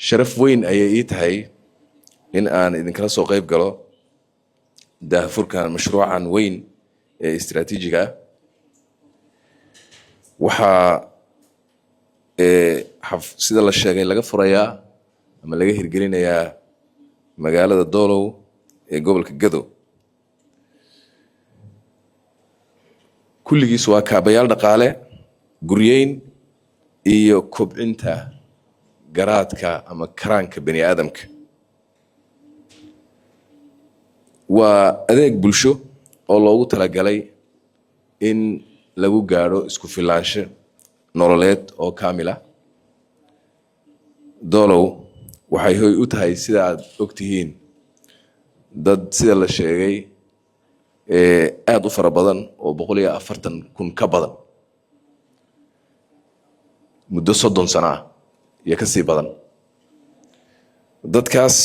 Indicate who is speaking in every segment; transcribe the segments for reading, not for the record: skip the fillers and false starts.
Speaker 1: Sharaf weyn ayay ii tahay in aan idinkala soo qayb galo daahfurkan mashruucan weyn ee istiraatiijiga ah. Waxaa sida la sheegay laga furayaa ama laga hirgelinayaa magaalada Doolow ee gobolka Gado. Kulligiis waa kaabayaal dhaqaale, guryeyn iyo kobcinta garaadka ama karaanka bani aadamka. Waa adeeg bulsho oo loogu talagalay in lagu gaadho isku filaansho nololeed oo kaamil ah. Doolow waxay hoy u tahay, sida aad ogtihiin, dad sida la sheegay aada u fara badan oo 140,000 ka badan muddo 30 sano ah iyo kasii badan. Dadkaas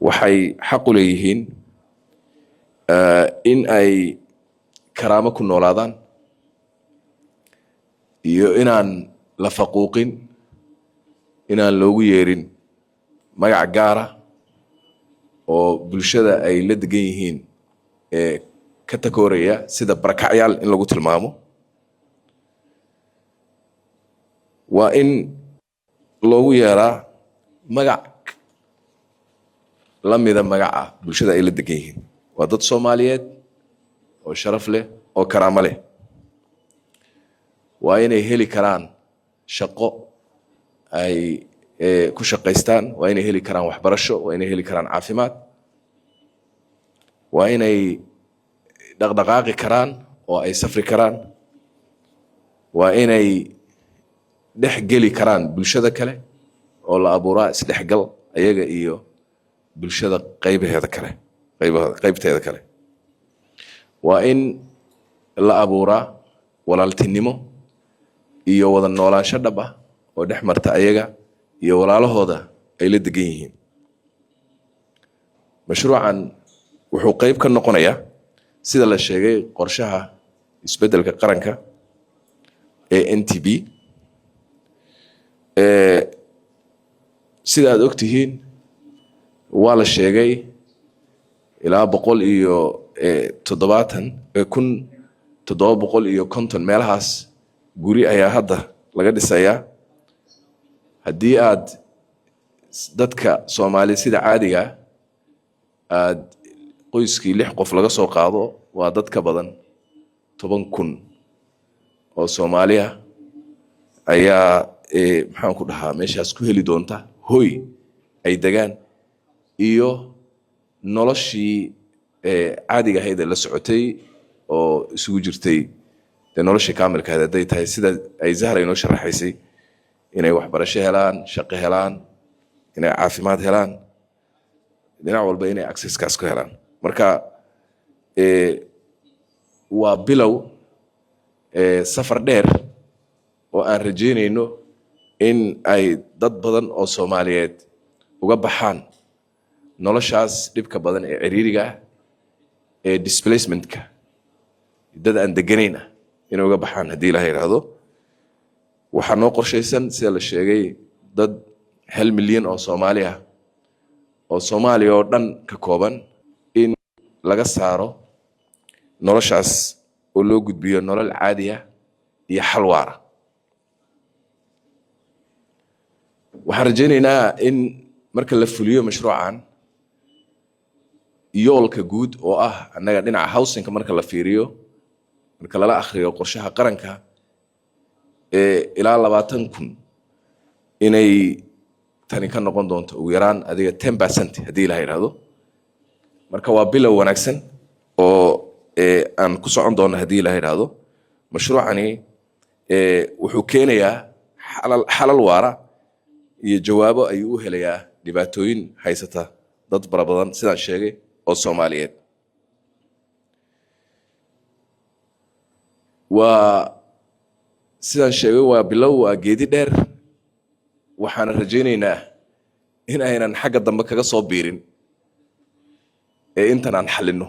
Speaker 1: waxay xaq u leeyihiin in ay karaamo ku noolaadaan iyo inaan la faquuqin, inaan loogu yeerin magac gaara oo bulshada ay la degan yihiin ee ka takooraya, sida barakacyaal in lagu tilmaamo. Waa in loogu yeeraa magac la mida magaca bulshada ay la degan yihiin. Waa dad Soomaaliyeed oo sharaf leh oo karaamo leh. Waa inay heli karaan shaqo ay ku shaqaystaan, waa inay heli karaan waxbarasho, waa inay heli karaan caafimaad, waa inay dhaqdhaqaaqi karaan oo ay safri karaan, waa inay dhex geli karaan bulshada kale oo la abuuraa isdhexgal ayaga iyo bulshada qaybaheeda kale, qaybahooda, qaybteeda kale. Waa in la abuuraa walaaltinimo iyo wada noolaansho dhab ah oo dhex marta ayaga iyo walaalahooda ay la degan yihiin. Mashruucan wuxuu qayb ka noqonayaa, sida la sheegay, qorshaha isbeddelka qaranka ee NTB. Sida aad ogtihiin, waa la sheegay ilaa 170,750 meelahaas guri ayaa hadda laga dhisayaa. Haddii aad dadka Soomaali sida caadiga aad qoyskii lix qof laga soo qaado, waa dad ka badan 10,000 oo Soomaali ah ayaa, maxaan ku dhahaa, meeshaas ku heli doonta hoy ay degaan iyo noloshii caadiga ahayd ee la socotay oo isugu jirtay dee noloshii kaamilka ahayd, hadday tahay sida ay Zahra inoo sharaxaysay, inay waxbarasho helaan, shaqo helaan, inay caafimaad helaan, dhinac walba inay accesskaas ku helaan. Marka waa bilow safar dheer oo aan rajaynayno in ay dad badan oo Soomaaliyeed uga baxaan noloshaas dhibka badan ee ciriiriga ah ee displacementka, dad aan deganayn ah inay uga baxaan, haddii Ilaha yidhaahdo. Waxaa noo qorshaysan, sida la sheegay, dad 1 milyan oo Soomaali ah oo Soomaaliya oo dhan ka kooban in laga saaro noloshaas oo loo gudbiyo nolol caadi ah iyo xal waara. Waxaan rajaynaynaa in marka la fuliyo mashruucan, yoolka guud oo ah annaga dhinaca housingka marka la fiiriyo, marka lala akhriyo qorshaha qaranka ee ilaa 20,000, inay tani ka noqon doonto ugu yaraan adiga 10%, haddii Ilaha yidhaahdo. Marka waa bilow wanaagsan oo aan ku socon doono, haddii Ilaha yidhaahdo. Mashruucani wuxuu keenayaa xalal waara iyo jawaabo ayuu u helayaa dhibaatooyin haysata dad fara badan, sidaan sheegay, oo Soomaaliyeed. Waa sidaan sheegay, waa bilow, waa geedi dheer. Waxaana rajaynaynaa in aynan xagga dambe kaga soo biirin ee intan aan xallinno,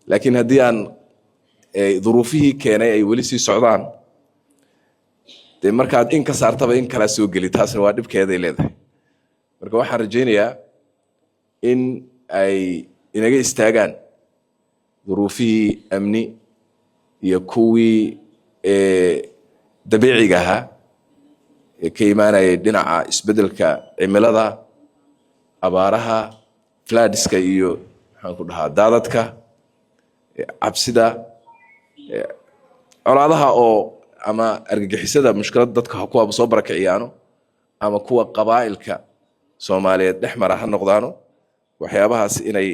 Speaker 1: laakiin haddii aan duruufihii keenay ay weli sii socdaan. Dee markaad in ka saartaba in kalaa soo geli, taasna waa dhibkeeday leedahay. Marka waxaan rajaynayaa in ay inaga istaagaan duruufihii amni iyo kuwii dabiiciga ahaa ee ka imaanayay dhinaca isbeddelka cimilada, abaaraha, floodska iyo, maxaan ku dhahaa, daadadka, cabsida, colaadaha oo ama argagixisada, mushkilad dadka kuwa soo barakiciyaano ama kuwa qabaa'ilka Soomaaliyeed dhex mara ha noqdaano. Waxyaabahaas inay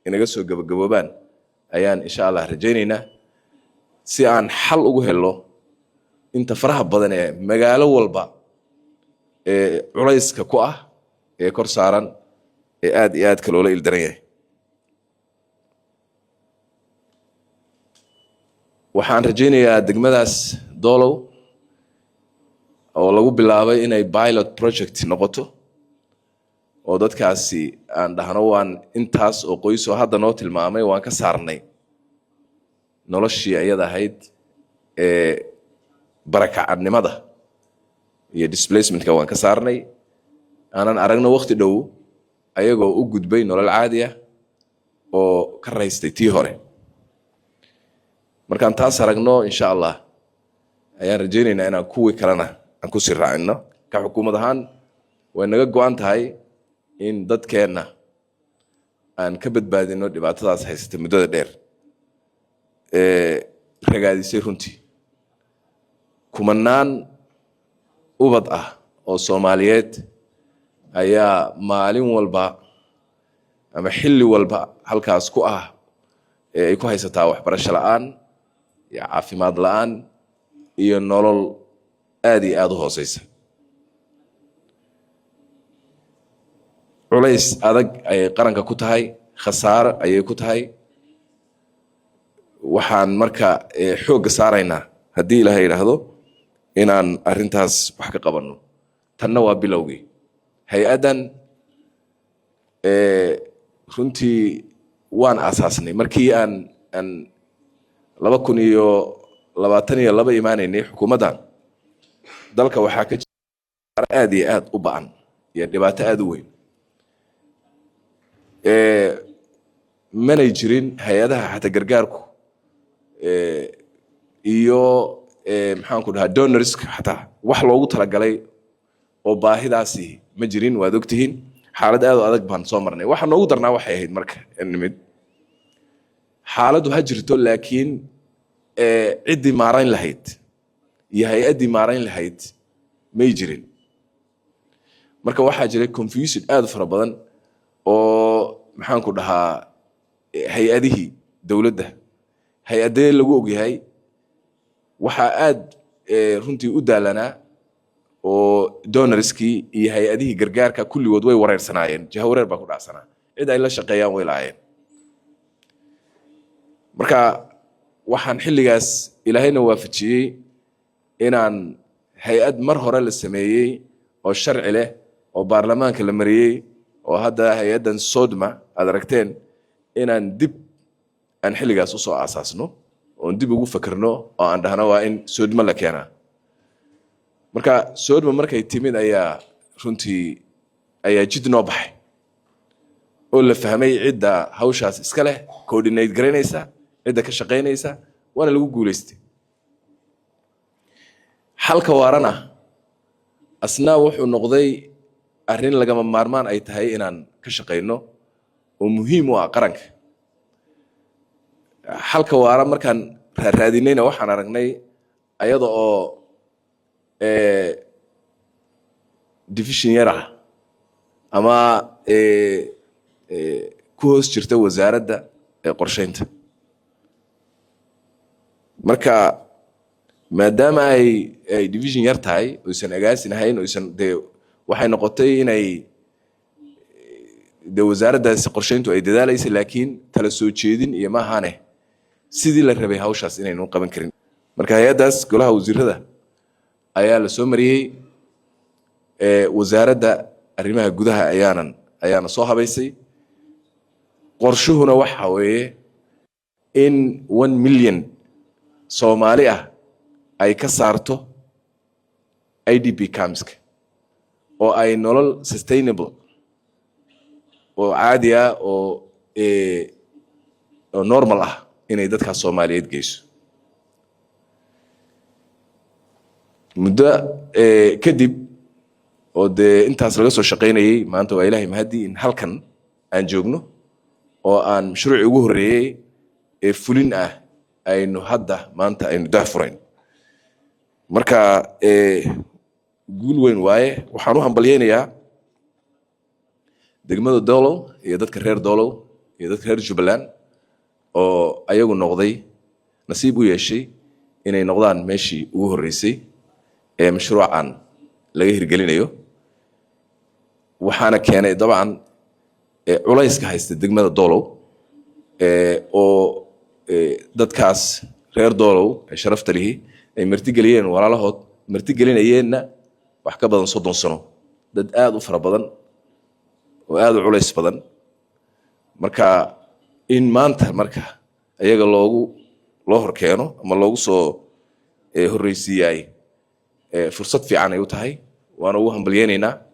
Speaker 1: inaga soo gabagaboobaan ayaan insha Allah rajaynaynaa, si aan xal ugu helo inta faraha badan ee magaalo walba ee culayska ku ah ee kor saaran ee aad iyo aadka loola ildaran yahay. Waxaan rajaynayaa degmadaas Doolow oo lagu bilaabay inay pilot project noqoto, oo dadkaasi aan dhahno waan intaas oo qoys oo hadda noo tilmaamay waan ka saarnay noloshii ayada ahayd ee barakacadnimada iyo displacementka, waan ka saarnay, aanan aragno waqti dhow ayagoo u gudbay nolol caadi ah oo ka raystay tii hore. Markaan taas aragno, insha Allah, ayaan rajaynaynaa inaan kuwii kalena aan kusii raacino. Ka xukuumad ahaan way naga go-an tahay in dadkeenna aan ka badbaadino dhibaatadaas haysata muddada dheer ee ragaadisay runtii kumanaan ubad ah oo Soomaaliyeed ayaa maalin walba ama xilli walba halkaas ku ah ee ay ku haysataa waxbarasho la-aan iyo caafimaad la-aan iyo nolol aad iyo aada u hooseysa. Culays adag ayay qaranka ku tahay, khasaaro ayay ku tahay. Waxaan marka xoogga saaraynaa, haddii Ilaahay yidhaahdo, inaan arrintaas wax ka qabanno. Tanna waa bilowgii hay-addan. Runtii waan aasaasnay markii aan 2022 imaanaynay xukuumaddan. Dalka waxaa ka jira aad iyo aad u ba-an iyo dhibaato aada u weyn. Manay jirin hay-adaha xataa gargaarku iyo, maxaan ku dhahaa, donorska xataa wax loogu talagalay oo baahidaasi ma jirin. Waad ogtihiin, xaalad aad u adag baan soo marnay. Waxa noogu darnaa waxay ahayd marka nimid xaaladdu ha jirto, laakiin ciddii maarayn lahayd iyo hay-addii maarayn lahayd may jirin. Marka waxaa jiray confusion aad u fara badan oo, maxaan ku dhahaa, hay-adihii dowladda, hay-adee lagu ogyahay, waxaa aad runtii u daalanaa oo donorskii iyo hay-adihii gargaarka kulligood way wareersanaayeen, jahawareer baa ku dhacsanaa, cid ay la shaqeeyaan way lahaayeen. Marka waxaan xilligaas Ilaahayna waafajiyey inaan hay-ad mar hore la sameeyey oo sharci leh oo baarlamaanka la mariyey oo hadda hay-addan SODMA aad aragteen, inaan dib aan xilligaas usoo aasaasno oon dib ugu fakerno oo aan dhahno waa in SODMA la keenaa. Marka SODMA markay timid ayaa runtii ayaa jid noo baxay oo la fahmay cidda hawshaas iska leh, coordinate garaynaysa, cidda ka shaqaynaysa, waana lagu guulaystay. Xalka waarana asna wuxuu noqday arrin lagama maarmaan ay tahay inaan ka shaqayno oo muhiim u ah qaranka. Xalka waara markaan raaraadinayna waxaan aragnay ayada oo division yar ah ama ku hoos jirta wasaaradda qorsheynta. Marka maadaama ay division yar tahay oysan agaasin ahayn oysan, dee waxay noqotay inay dee wasaaraddaasi qorsheyntu ay dadaalaysa, laakiin tala soo jeedin iyo maahane sidii la rabay hawshaas inaynu qaban karin. Marka hay-addaas golaha wasiirada ayaa la soo mariyey, wasaaradda arrimaha gudaha ayaana soo habaysay. Qorshuhuna waxa weeye in 1 million Soomaali ah ay ka saarto IDP campska oo ay nolol sustainable oo caadi ah oo normal ah inay dadkaas Soomaaliyeed geyso. Muddo kadib oo dee intaas laga soo shaqaynayey, maanta waa Ilaahay mahadii in halkan aan joogno oo aan mashruucii ugu horreeyey ee fulin ah aynu hadda maanta aynu daah furayn. Marka guul weyn waaye. Waxaan u hambalyeynayaa degmada Dolow iyo dadka reer Dolow iyo dadka reer Jubbaland oo ayagu noqday, nasiib u yeeshay inay noqdaan meeshii ugu horreysay ee mashruucan laga hirgelinayo. Waxaana keenay dabcan culayska haysta degmada Dolow oo dadkaas reer Dolow ee sharafta lihi ay martigeliyeen walaalahood, martigelinayeenna wax ka badan 30 sano, dad aada u fara badan oo aada u culays badan. Marka in maanta marka iyaga loo horkeeno ama loogu soo horreysiiyaay fursad fiican ay u tahay, waana ugu hambalyeynaynaa.